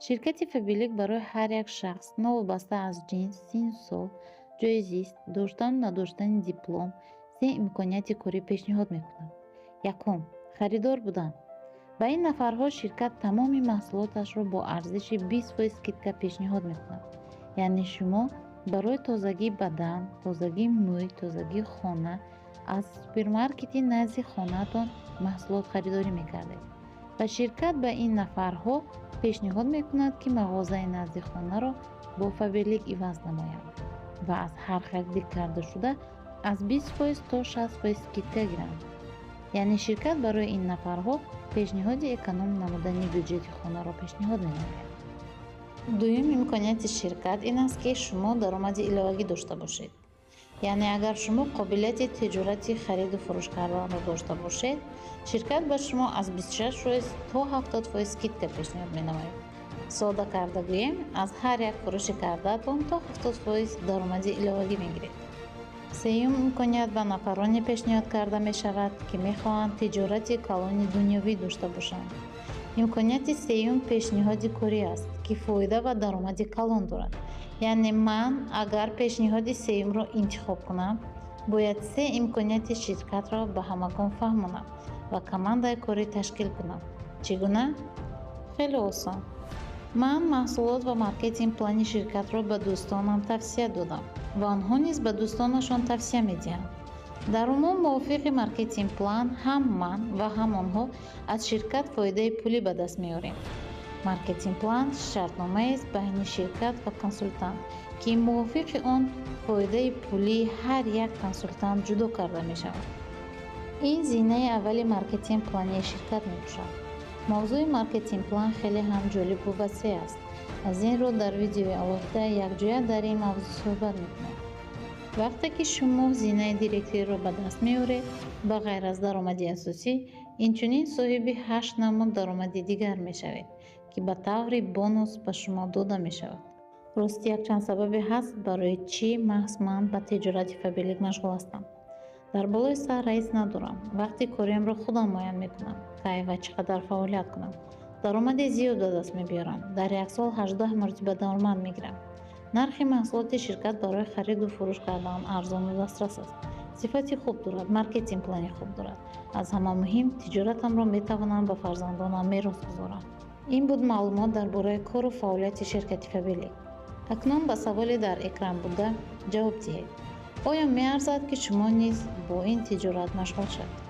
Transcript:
Ширкати Фаберлик барои ҳар як шахс, новобаста аз ҷинс, синну сол, ҷойи зист, доштану надоштани диплом, се имконияти корӣ пешниҳод мекунад. Якум, харидор будан. Ба ин нафарҳо ширкат тамоми маҳсулоташро бо арзиши 20% скидка пешниҳод мекунад. Яъне шумо барои тозагии бадан, тозагии мӯй, тозагии хона аз супермаркети назди хонаатон маҳсулот харидорӣ мекардед ва ширкат ба ин нафарҳо пешниҳод мекунад, ки мағозаи назди хонаро бо Фаберлик иваз намоянд ва аз ҳар хариди кардашуда аз 20% то 60% скидка гиранд. Яъне ширкат барои ин нафарҳо пешниҳоди эконом намудани бюҷети хонаро пешниҳод менамояд. Дуюм имконияти ширкат ин аст, ки шумо даромади иловагӣ дошта бошед. Яъне агар шумо қобилияти тиҷорати хариду фурӯш карданро дошта бошед, ширкат ба шумо аз 26% то 70% скидка пешниҳод менамояд. Сода карда гӯем, аз ҳар як фурӯши кардаатон то 70% даромади иловагӣ мегиред. Сеюм имконият ба нафароне пешниҳод карда мешавад, ки мехоҳанд тиҷорати калони дунёвӣ дошта бошанд. Имконияти сеюм пешниҳоди корӣ аст, ки фоида ва даромади калон дорад. Яъне ман агар пешниҳоди сеюмро интихоб кунам, бояд се имконияти ширкатро ба ҳамагон фаҳмонам ва командаи корӣ ташкил кунам. Чӣ гуна? Хеле осон. Ман маҳсулот ва маркетинг плани ширкатро ба дӯстонам тавсия додам ва онҳо низ ба дӯстонашон тавсия медиҳанд. Дар умум, мувофиқи маркетинг план ҳам ман ва ҳам онҳо аз ширкат фоидаи пулӣ ба даст меорем. Маркетинг план шартномаест байни ширкат ва консултант, ки мувофиқи он фоидаи пулии ҳар як консултант ҷудо карда мешавад. Ин зинаи аввали маркетинг плани ширкат мебошад. Мавзӯи маркетинг план хеле ҳам ҷолибу васеъ аст. Аз ин рӯ дар видеои алоҳида якҷоя дар ин мавзӯъ суҳбат мекунем. Вақте ки шумо зинаи директориро ба даст меоред, ба ғайр аз даромади асосӣ, инчунин соҳиби ҳашт намуд даромади дигар мешавед, ки ба таври бонус ба шумо дода мешавад. Рости, якчанд сабабе ҳаст, барои чӣ маҳз ман ба тиҷорати Фаберлик машғул ҳастам. Дар болои сар раис надорам, вақти кориамро худам муайян мекунам, кай ва чӣ қадар фаъолият кунам. Даромади зиёд ба даст мебиёрам, дар як сол 18 маротиба даромад мегирам. Нархи маҳсулоти ширкат барои хариду фурӯш кардан арзону дастрас аст, сифати хуб дорад, маркетинг плани хуб дорад. Аз ҳама муҳим, тиҷоратамро метавонам ба фарзандонам мерос гузорам. Ин буд маълумот дар бораи кору фаъолияти ширкати Фаберлик. Акнун ба саволе дар экран буда ҷавоб диҳед: оё меарзад, ки шумо низ бо ин тиҷорат машғул шавед?